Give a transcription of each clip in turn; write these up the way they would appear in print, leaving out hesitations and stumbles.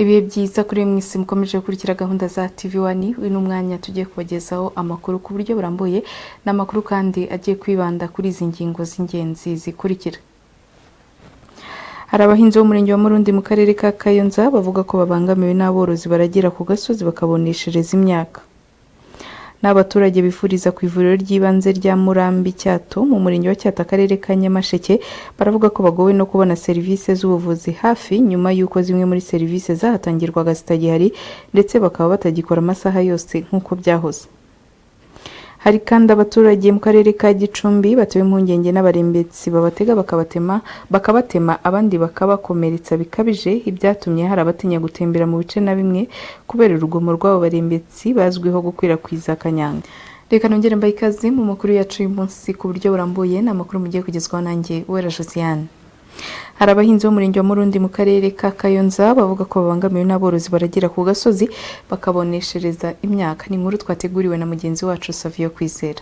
Ibihe byiza kuri mwese mukomeje gukurikira gahunda za TV One. Uyu ni umwanya tugiye kubagezaho amakuru ku buryo burambuye. Ni amakuru kandi agiye kwibanda kuri izi ngingo z'ingenzi zikurikira: Hari abahinzi b'umurenge wa Murundi mu karere ka Kayonza bavuga ko babangamiwe n'aborozi baragira ku gasozi bakaboneshereza imyaka. N'abaturage bifuriza ku ivuriro ry'ibanze rya Murambi Cyato mu murenge wa Cyato, akarere ka Nyamasheke, baravuga ko bagowe no kubona serivisi z'ubuvuzi hafi nyuma y'uko zimwe muri serivisi zahatangirwaga zitagihari, ndetse bakaba batagikora amasaha yose nk'uko byahoze. Hari kandi abaturage mu karere ka Gicumbi batewe impungenge n'abarembetsi babatega bakabatema abandi bakabakomeretsa bikabije, ibyatumye hari abatinya gutembera mu bice na bimwe kubera urugomo rw'abo barembetsi bazwiho gukwirakwiza kanyanga. Reka nongere mbahe ikaze mu makuru yacu y'uyu munsi ku buryo burambuye. Ni amakuru mugiye kugezwaho nanjye Uwera Josiane. Hari abahinzi b'umurenge wa Murundi mu karere ka Kayonza bavuga ko babangamiwe n'aborozi baragira ku gasozi bakaboneshereza imyaka. Ni inkuru twateguriwe na mugenzi wacu Savio Kwizera.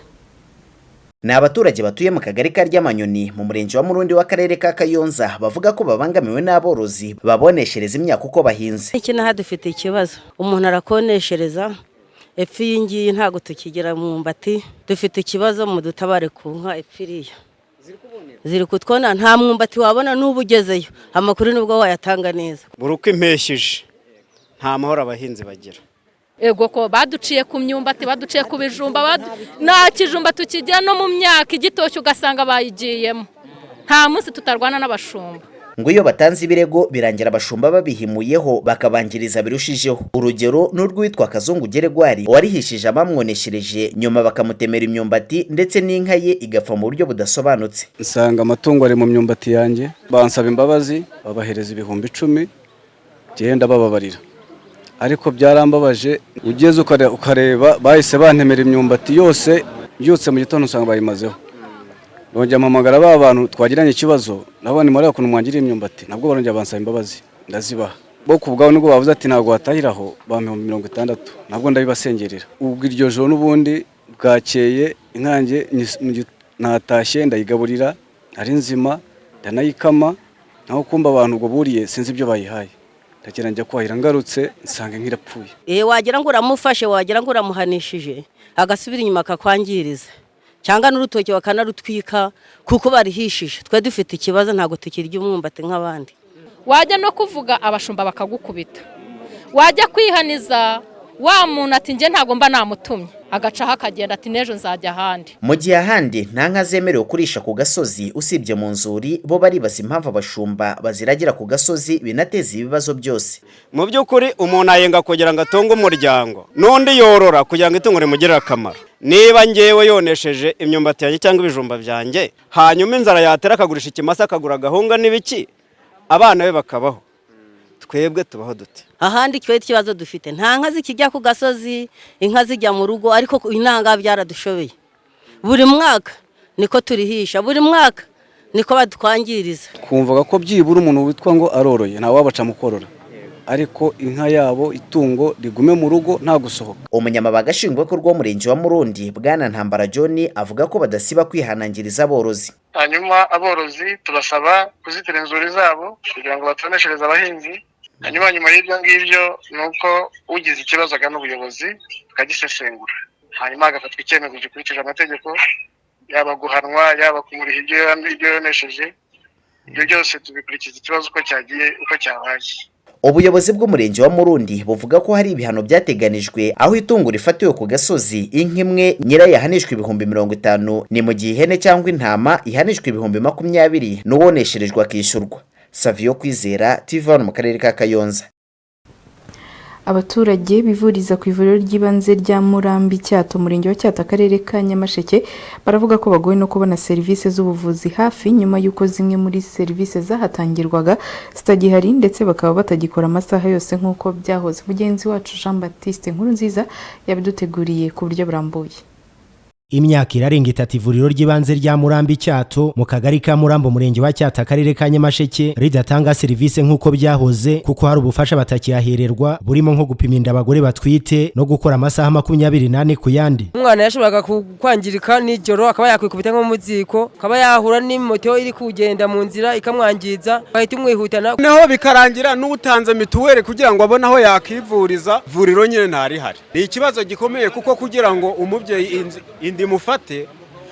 Ni abaturage batuye mu kagari ka Ryamanyoni mu murenge wa Murundi w'akarere ka Kayonza bavuga ko babangamiwe n'aborozi baboneshereza imyaka uko bahinze. Iki naha dufite ikibazo, umuntu arakoneshereza epfo iyi ngiyi, ntabwo tukigera mwumbati. Dufite ikibazo, mudutabare ku nka epfo iriya ziri kutwona, nta mwumbati wabona n'ubu ugezeyo, amakuru nibwo wayatanga neza. Buri uko impeshyi ije nta mahoro abahinzi bagira. Ego ko baduciye ku myumbati, baduciye ku bijumba, nta kijumba tukijya no mu myaka, igitoki ugasanga bayigiyemo. Nta munsi tutarwana n'abashumba. Ngo iyo batanze ibirego birangira abashumba babihimuyeho bakabangiriza birushijeho. Urugero ni urw'uwitwa Kazungu Geregwari warihishije abamwoneshereje, nyuma bakamutemera imyumbati ndetse n'inka ye igapfa mu buryo budasobanutse. Nsanga amatungo ari mu myumbati yanjye, bansaba imbabazi, babahereza 10,000, genda bababarira, ariko byarambabaje. Ugeze ukareba bahise bantemera imyumbati yose. Mbyutse mu gitondo usanga bayimazeho. Nongera mpamagara ba bantu twagiranye ikibazo nabo, ni muri ukuntu mwangiriye imyumbati? Nabwo barongera bansaba imbabazi, ndazibaha. Bo ku bwabo nibwo bavuze ati ntabwo watahiraho, bampa 60,000, nabwo ndabibasengerera. Ubwo iryo joro n'ubundi bwakeye inkange natashye ndayigaburira ari nzima, ndanayikama. Naho kumba abantu ubwo buriye sinzi ibyo bayihaye, ndagira njya kwahira, ngarutse nsanga inka irapfuye. Wagira ngo uramufashe, wagira ngo uramuhanishije, agasubira inyuma akakwangiriza, cyangwa n'urutoki bakanarutwika kuko barihishije. Twe dufite ikibazo, ntabwo tukirya umwumbati nk'abandi. Wajya no kuvuga abashumba bakagukubita, wajya kwihaniza wa muntu ati njye ntabwo mba namutumye, agacaho akagenda ati n'ejo nzajya ahandi. Mu gihe ahandi nta nka zemerewe kurisha ku gasozi usibye mu nzuri, bo baribaza impamvu abashumba baziragira ku gasozi binateza ibibazo byose. Mu by'ukuri umuntu ayenga kugira ngo atunge umuryango, n'undi yorora kugira ngo itungo rimugirire akamaro. Niba ngewe yonesheje imyumbati yanjye cyangwa ibijumba byanjye, hanyuma inzara yatera akagurisha ikimasa, akagura agahunga n'ibiki, abana be bakabaho, twebwe tubaho dute? Ahandi twe ikibazo dufite, nta nka zikijya ku gasozi, inka zijya mu rugo, ariko inanga byaradushobeye. Buri mwaka niko turihisha, buri mwaka niko badutwangiriza. Twumvaga ko byibura umuntu witwa ngo aroroye ntawabaca mu korora, ariko inka yabo, itungo rigume mu rugo, nta gusohoka. Umunyamabanga nshingwabikorwa w'umurenge wa Murundi, Bwana Ntambara John, avuga ko badasiba kwihanangiriza aborozi. Hanyuma aborozi tubasaba kuzitira inzuri zabo kugira ngo batoneshereze abahinzi. Hanyuma nyuma y'ibyo ngibyo ni uko ugize ikibazo agana ubuyobozi tukagisesengura, hanyuma hagafatwa icyemezo gikurikije amategeko, yaba guhanwa, yaba kumuriha ibyo yonesheje. Ibyo byose tubikurikiza ikibazo uko cyagiye, uko cyabaye. Ubuyobozi bw'umurenge wa Murundi buvuga ko hari ibihano byateganijwe, aho itungo rifatiwe ku gasozi, inka imwe nyirayo ahanishwa 50,000, ni mu gihe ihene cyangwa intama ihanishwa 20,000, n'uwonesherejwe akishyurwa. Savio Kwizera, TV mu karere ka Kayonza. Abaturage bivuriza ku ivuriro ry'ibanze rya Murambi Cyato, umurenge wa Cyato, akarere ka Nyamasheke, baravuga ko bagowe no kubona serivisi z'ubuvuzi hafi nyuma y'uko zimwe muri serivisi zahatangirwaga zitagihari, ndetse bakaba batagikora amasaha yose nk'uko byahoze. Mugenzi wacu Jean Baptiste Nkurunziza yabiduteguriye ku buryo burambuye. Imyaka irarenga 3 ivuriro ry'ibanze rya Murambi Cyato mu kagari ka Murambo, murenge wa Cyato, akarere ka Nyamasheke, ridatanga serivisi nk'uko byahoze, kuko hari ubufasha batakihahererwa burimo nko gupima inda abagore batwite no gukora amasaha 24 ku yandi. Umwana yashoboraga kwangirika nijoro, akaba yakwikubita nko mu ziko, akaba yahura n'imoto iri kugenda mu nzira ikamwangiza, bahita umwihutana. Naho bikarangira n'utanze mituweli kugira ngo abone aho yakivuriza, ivuriro nyine ntarihari. Ni ikibazo gikomeye, kuko kugira ngo umubyeyi inda imufate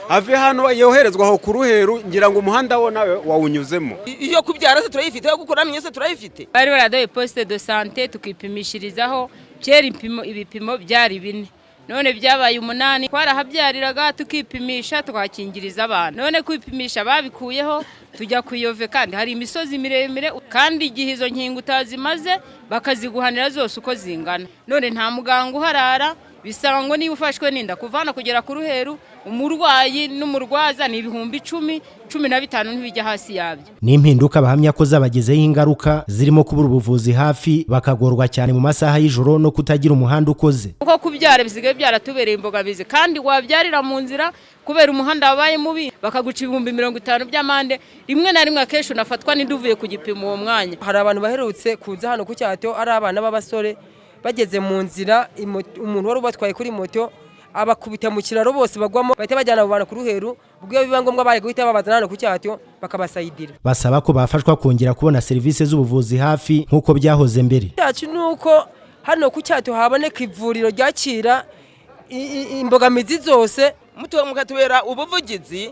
ave hano yoherezwa aho ku Ruheru, ngira ngo umuhanda wo nawe wawunyuzemo. Iyo kubyara se turayifite, iyo gukura amenyo se turayifite. Bari baraduhaye poste de santé tukipimishirizaho. Kera ibipimo byari 4, none byabaye 8. Twarahabyariraga, tukipimisha, tukakingiriza abana. None kwipimisha babikuyeho, tujya kuyove, kandi hari imisozi miremire, kandi igihe izo nkingo utazimaze bakaziguhanira zose uko zingana. None nta muganga uharara, bisaba ngo niba ufashwe n'inda, kuva hano kugera ku Ruheru, umurwayi n'umurwaza ni 10,000, 15,000, ntibijya hasi yabyo. Ni impinduka bahamya ko zabagezeho ingaruka zirimo kubura ubuvuzi hafi, bakagorwa cyane mu masaha y'ijoro, no kutagira umuhanda ukoze. Kuko kubyara bisigaye byaratubereye imbogamizi, kandi wabyarira mu nzira kubera umuhanda wabaye mubi, bakaguca 50,000 by'amande. Rimwe na rimwe akenshi unafatwa n'inda uvuye ku gipimo uwo mwanya. Hari abantu baherutse kuza hano ku Cyato ari abana b'abasore, bageze mu nzira umuntu wari ubatwaye kuri moto abakubita mu kiraro, bose bagwamo, bahita bajyana abo bantu ku Ruheru. Ubwo iyo biba ngombwa bari guhita babazana hano ku Cyato bakabasayidira. Basaba ko bafashwa kongera kubona serivisi z'ubuvuzi hafi nk'uko byahoze mbere. Cyacu ni uko hano ku Cyato haboneka ivuriro ryakira imbogamizi zose. Mukatubera ubuvugizi,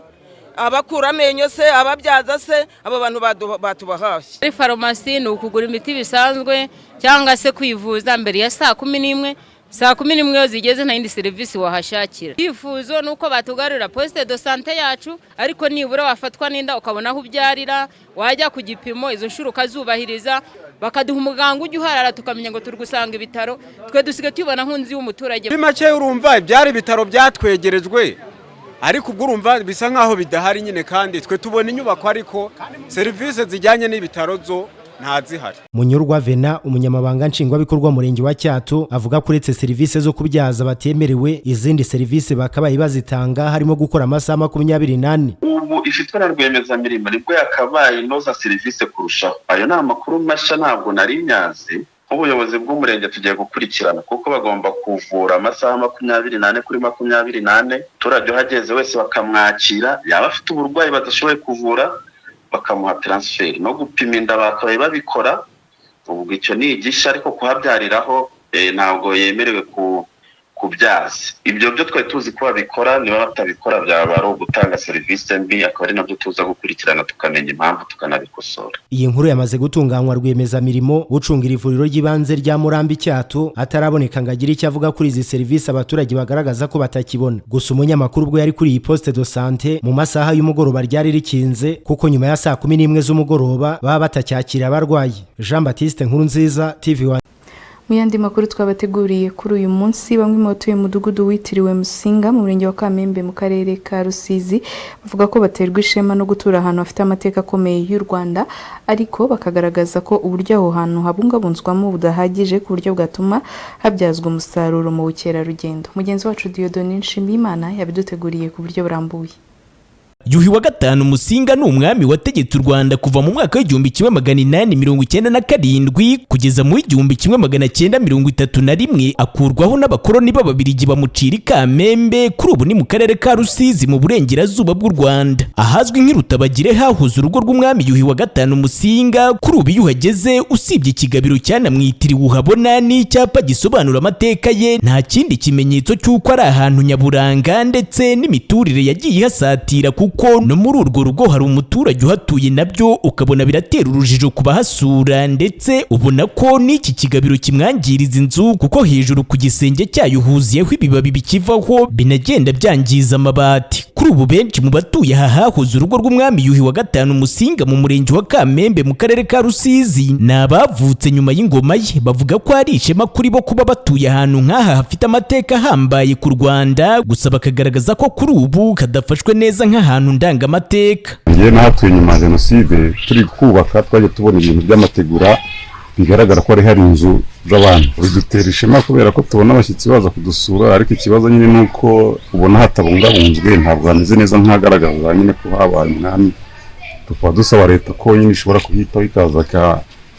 abakura amenyo se, ababyaza se, abo bantu batuba hafi. Muri farumasi ni ukugura imiti bisanzwe cyangwa se kwivuza mbere ya saa 11. Saa 11 iyo zigeze nta yindi serivisi wahashakira. Icyifuzo ni uko batugarurira poste de santé yacu, ariko nibura wafatwa n'inda ukabona aho ubyarira, wajya ku gipimo izo nshuro ukazubahiriza, bakaduha umuganga ujya uharara, tukamenya ngo turi gusanga ibitaro. Twe dusigaye tubibona nk'inzu y'umuturage. Muri make urumva byari ibitaro byatwegerejwe, ariko ubwo urumva bisa nk'aho bidahari nyine, kandi twe tubona inyubako ariko serivisi zijyanye n'ibitaro zo ntazihari. Munyurwa Vena, umunyamabanga nshingwabikorwa murenge wa Cyato, avuga ko uretse serivisi zo kubyaza batemerewe, izindi serivisi bakabaye bazitanga, harimo gukora amasaha 24. Ubu ifitwe na rwiyemezamirimo, nibwo yakabaye inoza serivisi kurushaho. Ayo ni amakuru mashya, ntabwo nari nyazi. Nk'ubuyobozi bw'umurenge tugiye gukurikirana, kuko bagomba kuvura amasaha 24 kuri 24, umuturage uhageze wese bakamwakira, yaba afite uburwayi badashoboye kuvura bakamuha transfert. No gupima inda bakabaye babikora, ubwo icyo ni igishya. Ariko kuhabyariraho ntabwo yemerewe kubyaza. Ibyo byo twari tuzi ko babikora, niba batabikora byaba ari ugutanga serivisi mbi, akaba ari nabyo tuza gukurikirana tukamenya impamvu tukanabikosora. Iyi nkuru yamaze gutunganywa, rwiyemezamirimo ucunga ivuriro ry'ibanze rya Murambi Cyato ataraboneka ngo agire icyo avuga kuri izi serivisi abaturage bagaragaza ko batakibona. Gusa umunyamakuru ubwo yari kuri iyi poste de santé mu masaha y'umugoroba, ryari rikinze, kuko nyuma ya saa 11 z'umugoroba baba batacyakira abarwayi. Jean Baptiste Nkurunziza, TV. Mu yandi makuru twabateguriye kuri uyu munsi, bamwe mu batuye umudugudu witiriwe Musinga mu murenge wa Kamembe mu karere ka Rusizi bavuga ko baterwa ishema no gutura ahantu hafite amateka akomeye y'u Rwanda, ariko bakagaragaza ko uburyo aho hantu habungabunzwamo budahagije ku buryo bwatuma habyazwa umusaruro mu bukerarugendo. Mugenzi wacu Dieudonne Nshimiyimana yabiduteguriye ku buryo burambuye. Yuhi wa gatanu Musinga ni umwami wategetse u Rwanda kuva mu mwaka w'1897 kugeza mu 1931, akurwaho n'abakoloni b'Ababirigi bamucira i Kamembe, kuri ubu ni mu karere ka Rusizi mu burengerazuba bw'u Rwanda. Ahazwi nk'irutabagire hahoze urugo rw'umwami Yuhi wa gatanu Musinga. Kuri ubu iyo uhageze, usibye ikigabiro cyanamwitiriwe uhabona n'icyapa gisobanura amateka ye, nta kindi kimenyetso cy'uko ari ahantu nyaburanga, ndetse n'imiturire yagiye ihasatira, kuko no muri urwo rugo hari umuturage uhatuye, nabyo ukabona biratera urujijo ku bahasura. Ndetse ubona ko n'iki kigabiro kimwangiriza inzu, kuko hejuru ku gisenge cyayo huzuyeho ibibabi bikivaho binagenda byangiza amabati. Kuri ubu benshi mu batuye aha hahoze urugo rw'umwami Yuhi wa gatanu Musinga mu murenge wa Kamembe mu karere ka Rusizi ni abavutse nyuma y'ingoma ye. Bavuga ko ari ishema kuri bo kuba batuye ahantu nk'aha hafite amateka ahambaye ku Rwanda, gusa bakagaragaza ko kuri ubu kadafashwe neza nk'ahantu ndangamateka. Njyewe nahatuye nyuma ya jenoside. Turi kubaka twagiye tubona ibintu by'amategura. Bigaragara ko hari inzu z'abantu. Bidutera ishema kubera ko tubona abashyitsi baza kudusura, ariko ikibazo nyine ni uko ubona hatabungabunzwe, ntabwo hameze neza nk'ahagaragaza nyine ko habaye umwami. Tukaba dusaba leta ko nyine ishobora kuhitaho, ikaza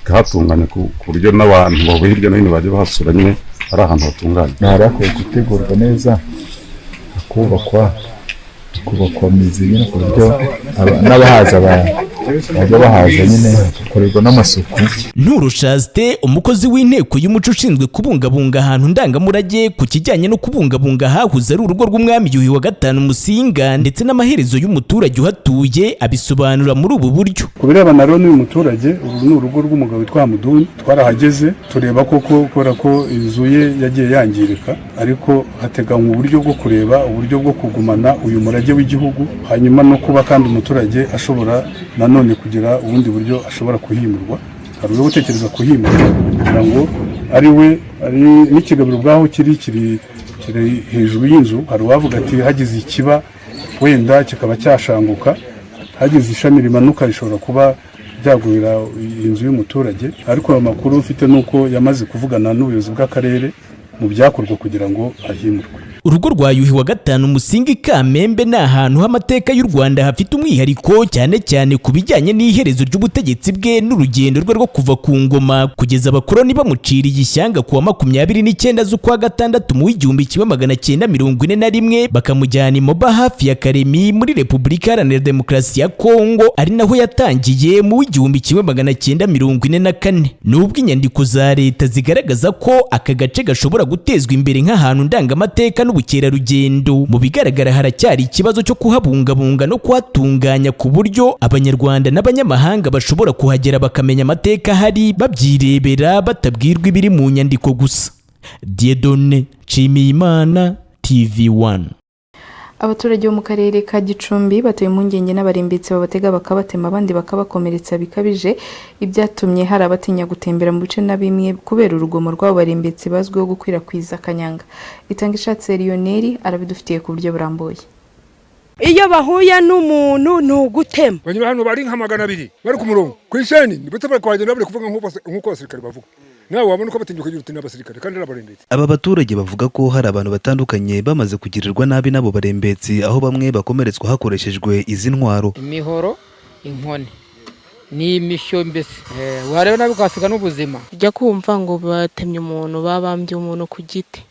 ikahatunganya ku buryo n'abantu bavuye hirya no hino bajya bahasura nyine ari ahantu hatunganye. Hari hakwiye gutegurwa neza, hakubakwa mizi nyine, ku buryo n'abahaza bajya bahaza nyine, hakorerwa n'amasuku. Nturo Shaste, umukozi w'inteko y'umuco ushinzwe kubungabunga ahantu ndangamurage, ku kijyanye no kubungabunga ahahoze ari urugo rw'umwami Yuhi wa gatanu Musinga ndetse n'amaherezo y'umuturage uhatuye, abisobanura muri ubu buryo. Ku birebana rero n'uyu muturage, uru ni urugo rw'umugabo witwa Hamuduni. Twarahageze tureba koko, kubera ko inzu ye yagiye yangirika, ariko hateganywa uburyo bwo kureba uburyo bwo kugumana uyu murage w'igihugu, hanyuma no kuba kandi umuturage ashobora nanone kugira ubundi buryo ashobora kuhimurwa. Hari uburyo gutekereza kuhimurwa kugira ngo ari we ari n'ikigabiro ubwaho kiri hejuru y'inzu. Hari uwavuga ati hagize ikiba wenda kikaba cyashanguka, hagize ishami rimanuka rishobora kuba byagwira inzu y'umuturage. Ariko ayo makuru mfite ni uko yamaze kuvugana n'ubuyobozi bw'akarere mu byakorwa kugira ngo ahimurwe. Urugo rwa Yuhi wa gatanu Musinga i Kamembe ni ahantu h'amateka y'u Rwanda hafite umwihariko, cyane cyane ku bijyanye n'iherezo ry'ubutegetsi bwe n'urugendo rwe rwo kuva ku ngoma kugeza abakoloni bamuciriye ishyanga ku wa 29 z'ukwa gatandatu mu 1941, bakamujyana i Moba hafi ya Karemi muri Repubulika Iharanira Demokarasi ya Kongo, ari naho yatangiye mu 1944. Nubwo inyandiko za leta zigaragaza ko aka gace gashobora gutezwa imbere nk'ahantu ndangamateka n'ubukerarugendo, mu bigaragara haracyari ikibazo cyo kuhabungabunga no kuhatunganya ku buryo Abanyarwanda n'abanyamahanga bashobora kuhagera bakamenya amateka ahari babyirebera, batabwirwa ibiri mu nyandiko gusa. Dieudonne Nshimiyimana, TV1. Abaturage bo mu karere ka Gicumbi batewe impungenge n'abarembetsi babatega bakabatema, abandi bakabakomeretsa bikabije, ibyatumye hari abatinya gutembera mu bice na bimwe kubera urugomo rw'abo barembetsi bazwiho gukwirakwiza kanyanga. Itanga ishatse Lionel arabidufitiye ku buryo burambuye. Iyo bahuye n'umuntu ni ugutema. Banyura hano bari nka 200 bari ku murongo ku isheni, ndetse bari kuhagenda bari kuvuga nk'uko abasirikare bavuga, nawe wabona uko batinya ukagira uti ni abasirikare kandi ari abarembetsi. Aba baturage bavuga ko hari abantu batandukanye bamaze kugirirwa nabi n'abo barembetsi, aho bamwe bakomeretswa hakoreshejwe izi ntwaro. Imihoro, inkoni ni imishyo, mbese wareba nabi ukahasiga n'ubuzima. Ujya kumva ngo batemye umuntu, babambye umuntu ku giti,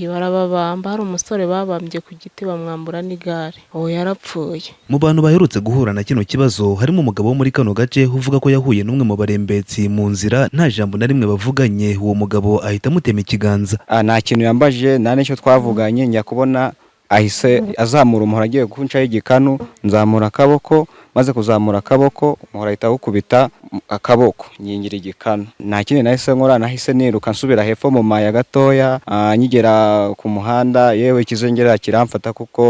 barababamba. Hari umusore babambye ku giti bamwambura n'igare, uwo yarapfuye. Mu bantu baherutse guhura na kino kibazo harimo umugabo wo muri kano gace uvuga ko yahuye n'umwe mu barembetsi mu nzira, nta jambo na rimwe bavuganye, uwo mugabo ahita amutema ikiganza. Nta kintu yambajije, nta n'icyo twavuganye, njya kubona ahise azamura umuhoro agiye kuncaho igikanu, nzamura akaboko, maze kuzamura akaboko umuhoro ahita awukubita akaboko, nkingira igikanu. Nta kindi nahise nkora, nahise niruka nsubira hepfo mu maya gatoya, nkigera ku muhanda yewe ikizongera kiramfata, kuko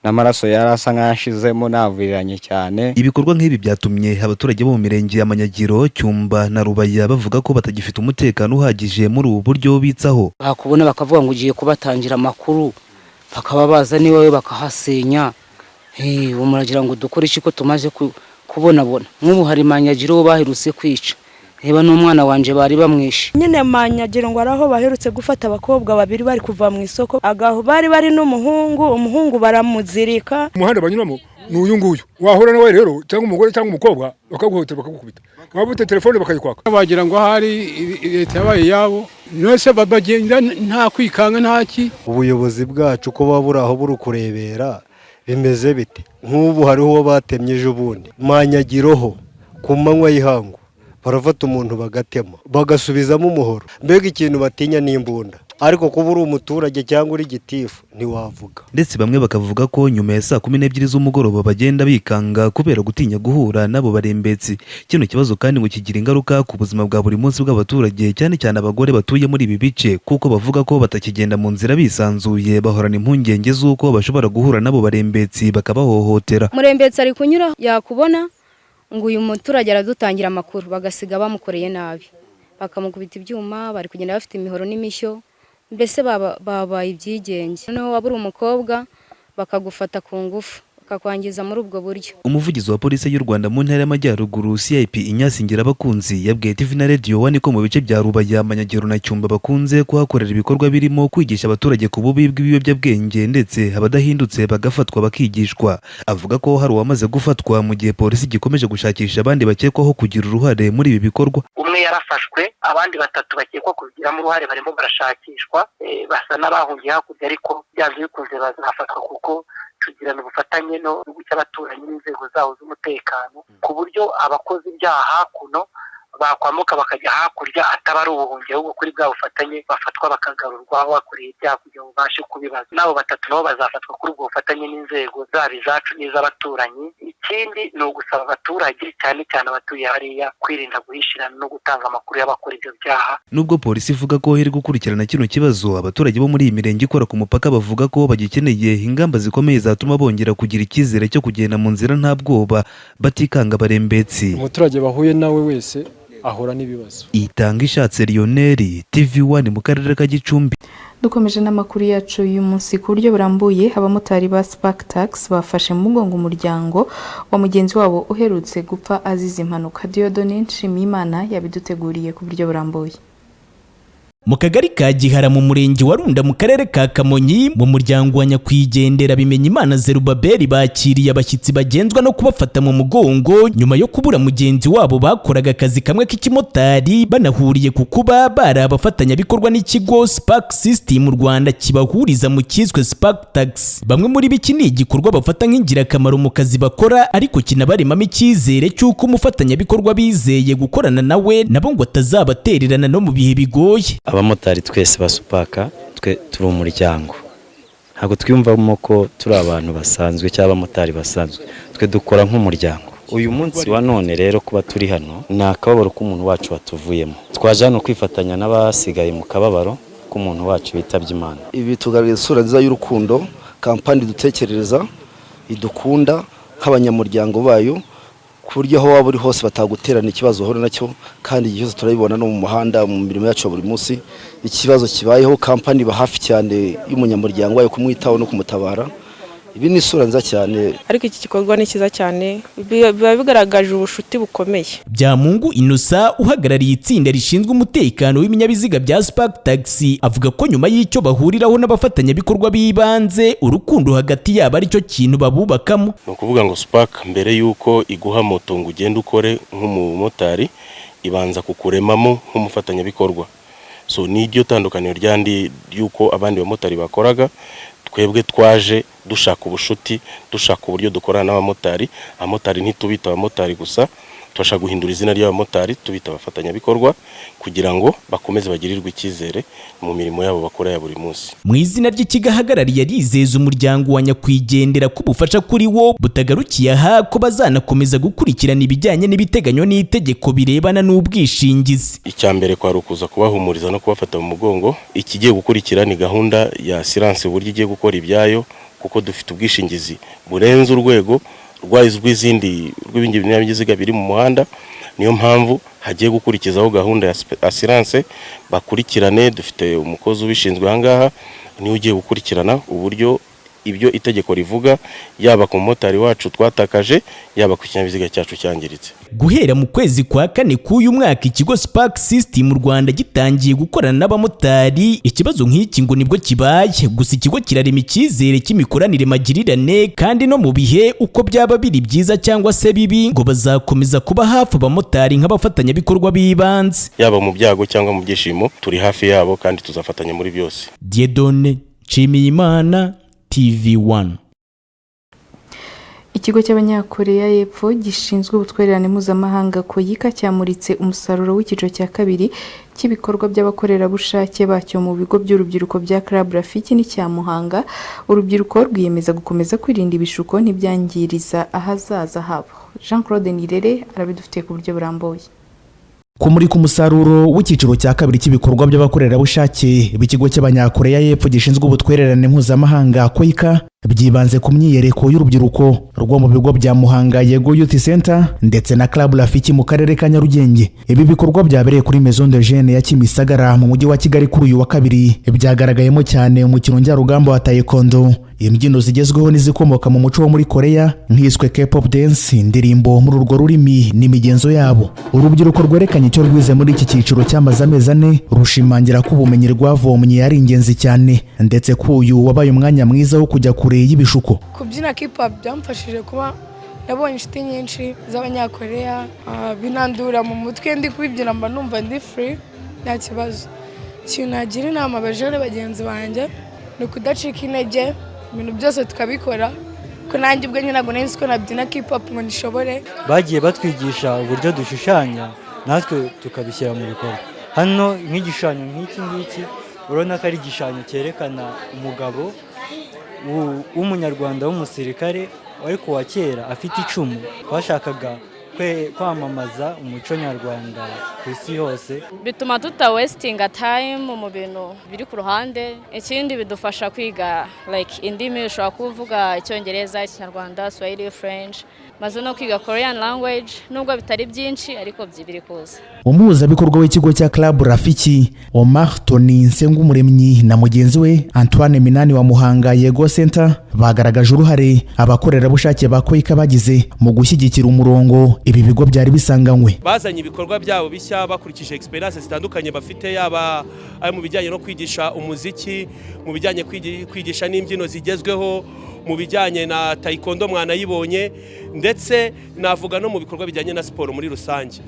n'amaraso yari asa nk'ayashizemo, navuriranye cyane. Ibikorwa nk'ibi byatumye abaturage bo mu mirenge ya Manyagiro, Cyumba na Rubaya bavuga ko batagifite umutekano uhagije muri ubu buryo bitsaho. Bakubona bakavuga ngo ugiye kubatangira amakuru, bakaba baza niwe bakahasenya. Ubu muragira ngo dukore iki ko tumaze kubonabona? Nk'ubu hari Manyagiro baherutse kwica, reba n'umwana wanjye bari bamwishe. Nyine Manyagiro ngo ari aho baherutse gufata abakobwa babiri bari kuva mu isoko, agaho bari bari n'umuhungu, umuhungu baramuzirika. Umuhanda banyuramo ni uyu nguyu, wahura nawe rero cyangwa umugore cyangwa umukobwa bakaguhotera, bakagukubita, waba ufite telefone bakayikwaka. Bagira ngo ahari leta yabaye iyabo, mwese bagenda nta kwikanga nta ki. Ubuyobozi bwacu ko buba buri aho buri kurebera bimeze bite? Nk'ubu hariho uwo batemye ejo bundi Manyagiroho ku manywa y'ihangu, barafata umuntu bagatema bagasubizamo umuhoro. Mbega ikintu batinya n'imbunda, ariko kuba uri umuturage cyangwa uri gitifu ntiwavuga. Ndetse bamwe bakavuga ko nyuma ya saa 12 z'umugoroba bagenda bikanga kubera gutinya guhura n'abo barembetsi. Kino kibazo kandi ngo kigira ingaruka ku buzima bwa buri munsi bw'abaturage, cyane cyane abagore batuye muri ibi bice, kuko bavuga ko batakigenda mu nzira bisanzuye, bahorana impungenge z'uko bashobora guhura n'abo barembetsi bakabahohotera. Murembetsi ari kunyura yakubona ngo uyu muturage aradutangira amakuru, bagasiga bamukoreye nabi, bakamukubita ibyuma, bari kugenda bafite imihoro n'imishyo, mbese babaye ibyigenge. Noneho waba uri umukobwa bakagufata ku ngufu. Bakakwangiza muri ubwo buryo. Umuvugizi wa Polisi y'u Rwanda mu Ntara y'Amajyaruguru, CIP Ignace Ngirabakunzi, yabwiye TV na Radio One ko mu bice bya Rubaya, Manyagiro na Cyumba bakunze kuhakorera ibikorwa birimo kwigisha abaturage ku bubi bw'ibiyobyabwenge, ndetse abadahindutse bagafatwa bakigishwa. Avuga ko hari uwamaze gufatwa, mu gihe polisi igikomeje gushakisha abandi bakekwaho kugira uruhare muri ibi bikorwa. Umwe yarafashwe, abandi batatu bakekwa kubigiramo uruhare barimo barashakishwa, basa n'abahungiye hakurya, ariko byanze bikunze bazafatwa, kuko tugirana ubufatanye n'igihugu cy'abaturanyi n'inzego zawo z'umutekano, ku buryo abakoze ibyaha hakuno bakwambuka bakajya hakurya ataba ari ubuhungiro, ahubwo kuri bwa bufatanye bafatwa bakagarurwa aho bakoreye ibyaha kugira ngo babashe kubibaza. N'abo batatu nabo bazafatwa kuri ubwo bufatanye n'inzego zaba izacu n'iz'abaturanyi. Ikindi ni ugusaba abaturage, cyane cyane abatuye hariya, kwirinda guhishirana no gutanga amakuru y'abakora ibyo byaha. Nubwo polisi ivuga ko iri gukurikirana kino kibazo, abaturage bo muri iyi mirenge ikora ku mupaka bavuga ko bagikeneye ingamba zikomeye zatuma bongera kugira icyizere cyo kugenda mu nzira nta bwoba, batikanga barembetsi. Umuturage bahuye nawe wese ahura n'ibibazo. Itanga ishatse Lionel, TV One, mu karere ka Gicumbi. Dukomeje n'amakuru yacu y'uyu munsi ku buryo burambuye. Abamotari ba Spark Taxi bafashe mu mugongo umuryango wa mugenzi wabo uherutse gupfa azize impanuka. Dieudonne Nshimiyimana yabiduteguriye ku buryo burambuye. Mu kagari ka Gihara, mu murenge wa Runda, mu karere ka Kamonyi, mu muryango wa nyakwigendera Bimenyimana Zerubabeli, bakiriye abashyitsi bagenzwa no kubafata mu mugongo nyuma yo kubura mugenzi wabo bakoraga akazi kamwe k'ikimotari, banahuriye ku kuba bari abafatanyabikorwa n'ikigo Spark System Rwanda kibahuriza mu cyiswe Spark Taxi. Bamwe muri biki ni igikorwa bafata nk'ingirakamaro mu kazi bakora, ariko kinabaremamo icyizere cy'uko umufatanyabikorwa bizeye gukorana nawe nabo ngo atazabatererana no mu bihe bigoye. Abamotari twese ba Spark, twe turi umuryango. Ntabwo twiyumvamo ko turi abantu basanzwe cyangwa abamotari basanzwe, twe dukora nk'umuryango. Uyu munsi wa none rero kuba turi hano ni akababaro k'umuntu wacu watuvuyemo. Twaje hano kwifatanya n'abasigaye mu kababaro k'umuntu wacu witabye Imana. Ibi tugaragaza isura nziza y'urukundo kampani idutekerereza, idukunda nk'abanyamuryango bayo, ku buryo aho waba uri hose bataguterana ikibazo uhura nacyo. Kandi igihe cyose turabibona no mu muhanda, mu mirimo yacu ya buri munsi, ikibazo kibayeho kampani iba hafi cyane y'umunyamuryango wayo kumwitaho no kumutabara. Ibi ni isura nziza cyane. Ariko iki gikorwa ni cyiza cyane, biba bigaragaje ubushuti bukomeye. Byamungu Innocent, uhagarariye itsinda rishinzwe umutekano w'ibinyabiziga bya Spark Taxi, avuga ko nyuma y'icyo bahuriraho n'abafatanyabikorwa b'ibanze, urukundo hagati yabo aricyo kintu babubakamo. Ni ukuvuga ngo Spark mbere y'uko iguha moto ngo ugende ukore nk'umumotari, ibanza kukuremamo nk'umufatanyabikorwa. So ni iryo tandukaniro ryandi ry'uko abandi bamotari bakoraga. Twebwe twaje dushaka ubushuti, dushaka uburyo dukorana n'abamotari. Abamotari ntitubita abamotari gusa, turashaka guhindura izina ry'abamotari tubita abafatanyabikorwa, kugira ngo bakomeze bagirirwe icyizere mu mirimo yabo bakora ya buri munsi. Mu izina ry'ikigo ahagarariye, arizeza umuryango wa nyakwigendera ko ubufasha kuri wo butagarukiye aha, ko bazanakomeza gukurikirana ibijyanye n'ibiteganywa n'itegeko birebana n'ubwishingizi. Icya mbere kwari ukuza kubahumuriza no kubafata mu mugongo. Ikigiye gukurikira ni gahunda ya assurance, uburyo igiye gukora ibyayo, kuko dufite ubwishingizi burenze urwego rw'izindi, rw'ibindi binyabiziga biri mu muhanda. Niyo mpamvu hagiye gukurikizaho gahunda ya assurance, bakurikirane. Dufite umukozi ubishinzwe aha ngaha, niwe ugiye gukurikirana uburyo ibyo itegeko rivuga, yaba ku mumotari wacu twatakaje, yaba ku kinyabiziga cyacu cyangiritse. Guhera mu kwezi kwa kane k'uyu mwaka ikigo Spark System Rwanda gitangiye gukorana n'abamotari, ikibazo nk'iki ngo nibwo kibaye. Gusa ikigo kirarema icyizere cy'imikoranire magirirane, kandi no mu bihe uko byaba biri byiza cyangwa se bibi, ngo bazakomeza kuba hafi abamotari nk'abafatanyabikorwa b'ibanze. Yaba mu byago cyangwa mu byishimo, turi hafi yabo kandi tuzafatanya muri byose. Dieudonne Nshimiyimana, TV1. Ikigo cy'Abanyakoreya y'Epfo gishinzwe ubutwererane mpuzamahanga, KOICA, cyamuritse umusaruro w'icyiciro cya kabiri cy'ibikorwa by'abakorerabushake bacyo mu bigo by'urubyiruko bya Club Rafiki n'icya Muhanga. Urubyiruko rwiyemeza gukomeza kwirinda ibishuko ntibyangiriza ahazaza habo. Jean Claude Nirere arabidufitiye ku buryo burambuye. Kumurika umusaruro w'icyiciro cya kabiri cy'ibikorwa by'abakorerabushake b'ikigo cy'Abanyakoreya y'Epfo gishinzwe ubutwererane mpuzamahanga, KOICA. Byibanze ku myiyereko y'urubyiruko rwo mu bigo bya Muhanga Yego Youth Center ndetse na Club Rafiki mu karere ka Nyarugenge. Ibi bikorwa byabereye kuri Maison de Jeunes ya Kimisagara mu mujyi wa Kigali kuri uyu wa kabiri, byagaragayemo cyane umukino njyarugamba wa taekwondo, imbyino zigezweho n'izikomoka mu muco wo muri Korea nk'iswe K-pop dance, indirimbo muri urwo rurimi n'imigenzo yabo. Urubyiruko rwerekanye icyo rwize muri iki cyiciro cyamaze amezi 4, rushimangira ko ubumenyi rwavomye ari ingenzi cyane, ndetse ko uyu wabaye umwanya mwiza wo kujya kure y'ibishuko. Kubyina K-pop byamfashije kuba nabonye inshuti nyinshi z'Abanyakoreya, binandura mu mutwe. Ndi kubibyina mba numva ndi free, nta kibazo. Ikintu nagira inama abajene bagenzi banjye ni ukudacika intege, ibintu byose tukabikora, ko nanjye ubwo nyine ntabwo nari nzi ko nabyina K-pop ngo nishobore. Bagiye batwigisha uburyo dushushanya, natwe tukabishyira mu bikorwa. Hano nk'igishushanyo nk'iki ngiki, urabona ko ari igishushanyo cyerekana umugabo w'Umunyarwanda w'umusirikare ariko wa kera afite icumu. Twashakaga kwamamaza umuco nyarwanda ku isi hose. Bituma tuta wastinga time mu bintu biri ku ruhande. Ikindi, bidufasha kwiga like indimi. Ushobora kuvuga Icyongereza, Ikinyarwanda, Swahili, French, maze no kwiga Korean language, nubwo bitari byinshi ariko biri kuza. Umuhuzabikorwa w'ikigo cya Club Rafiki, Omar Tony Nsengumuremyi, na mugenzi we Antoine Minani wa Muhanga Yego Center bagaragaje uruhare abakorerabushake ba KOICA bagize mu gushyigikira umurongo ibi bigo byari bisanganywe. Bazanye ibikorwa byabo bishya bakurikije experience zitandukanye bafite, yaba ari mu bijyanye no kwigisha umuziki, mu bijyanye kwigisha n'imbyino zigezweho, mu bijyanye na taekwondo mwanayibonye, ndetse navuga no mu bikorwa bijyanye na siporo muri rusange.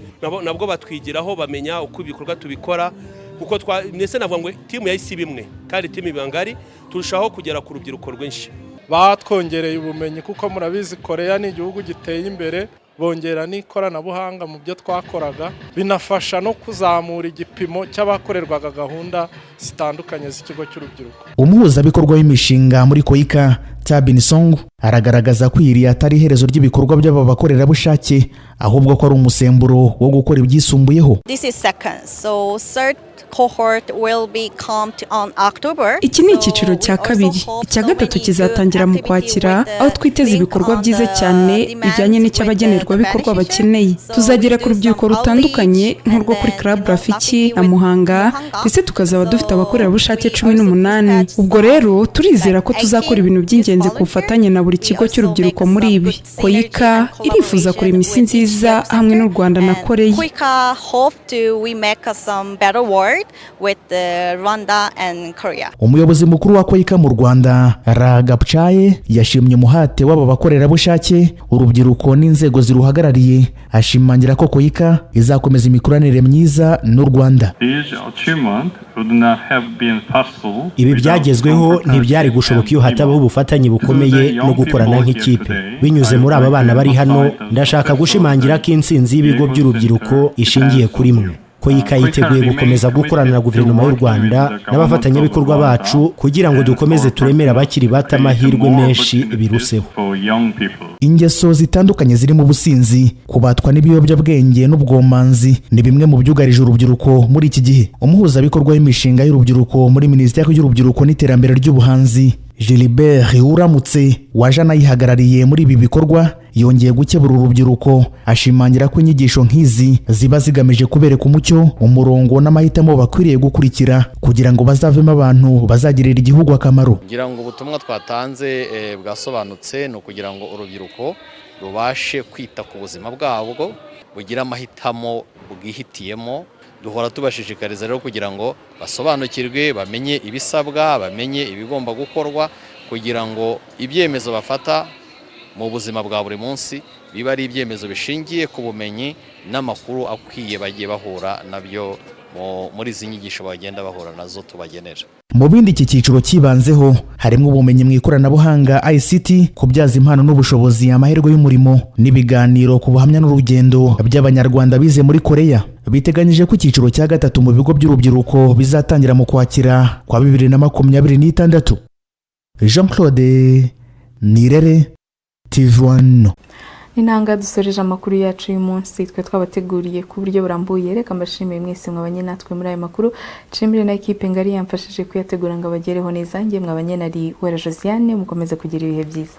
Nabwo batwigiraho, bamenya uko ibikorwa tubikora, kuko ndetse navuga ngo team yahise iba imwe kandi team iba ngari, turushaho kugera ku rubyiruko rwinshi. Batwongereye ubumenyi, kuko murabizi Koreya ni igihugu giteye imbere, bongera n'ikoranabuhanga mu byo twakoraga, binafasha no kuzamura igipimo cy'abakorerwaga gahunda zitandukanye z'ikigo cy'urubyiruko. Umuhuzabikorwa w'imishinga muri KOICA, Tabin Song, aragaragaza ko iri atari iherezo ry'ibikorwa by'aba bakorerabushake, ahubwo ko ari umusemburo wo gukora ibyisumbuyeho. This is second. So third cohort will be come on October. Iki ni icyiciro cya kabiri, icya gatatu kizatangira mu Kwakira, aho twiteze ibikorwa byiza cyane bijyanye n'icyo abagenerwabikorwa bakeneye. Tuzagera ku rubyiruko rutandukanye nk'urwo kuri Club Rafiki na Muhanga, ndetse tukazaba dufite abakorerabushake 18. Ubwo rero turizera ko tuzakora ibintu by'ingenzi ku bufatanye na buri kigo cy'urubyiruko muri ibi. KOICA irifuza kurema isi nziza hamwe n'u Rwanda na Koreya. KOICA hope to we make some better world with the Rwanda and Korea. Umuyobozi mukuru wa KOICA mu Rwanda, Ragapcaye, yashimye umuhate w'aba bakorerabushake, urubyiruko n'inzego ziruhagarariye, ashimangira ko KOICA izakomeza imikoranire myiza n'u Rwanda. These achievement would not have been possible. Ibi byagezweho ntibyari gushoboka iyo hatabaho ubufatanye bukomeye no gukorana nk'ikipe. Binyuze muri aba bana bari hano, ndashaka gushimangira ko intsinzi y'ibigo by'urubyiruko ishingiye kuri mwe. KOICA yiteguye gukomeza gukorana na guverinoma y'u Rwanda n'abafatanyabikorwa bacu kugira ngo dukomeze turemere abakiri bato amahirwe menshi biruseho. For young people. Ingeso zitandukanye zirimo ubusinzi, kubatwa n'ibiyobyabwenge n'ubwomanzi ni bimwe mu byugarije urubyiruko muri iki gihe. Umuhuzabikorwa w'imishinga y'urubyiruko muri Minisiteri y'Urubyiruko n'Iterambere ry'Ubuhanzi, Gilbert Uramutse, waje anayihagarariye muri ibi bikorwa, yongeye gukebura urubyiruko, ashimangira ko inyigisho nk'izi ziba zigamije kubereka umucyo, umurongo n'amahitamo bakwiriye gukurikira kugira ngo bazavemo abantu bazagirira igihugu akamaro. Ngira ngo ubutumwa twatanze bwasobanutse. Ni ukugira ngo urubyiruko rubashe kwita ku buzima bwabwo, bugire amahitamo bwihitiyemo. Duhora tubashishikariza rero kugira ngo basobanukirwe, bamenye ibisabwa, bamenye ibigomba gukorwa, kugira ngo ibyemezo bafata mu buzima bwa buri munsi biba ari ibyemezo bishingiye ku bumenyi n'amakuru akwiye bagiye bahura nabyo muri izi nyigisho bagenda bahura nazo tubagenera. Mu bindi iki cyiciro cyibanzeho harimo ubumenyi mu ikoranabuhanga ICT, kubyaza impano n'ubushobozi amahirwe y'umurimo, n'ibiganiro ku buhamya n'urugendo by'Abanyarwanda bize muri Koreya. Biteganyije ko icyiciro cya gatatu mu bigo by'urubyiruko bizatangira mu Kwakira kwa 2026. Jean Claude Nirere, TV1. Ni ntanga dusoreje amakuru yacu y'uyu munsi twe twabateguriye ku buryo burambuye. Reka mbashimiye mwese mwabanye natwe muri aya makuru, nshimire na ekipe ngari yamfashije kuyategura ngo abagereho neza. Njye mwabanye nari Wera Josiane, mukomeze kugira ibihe byiza.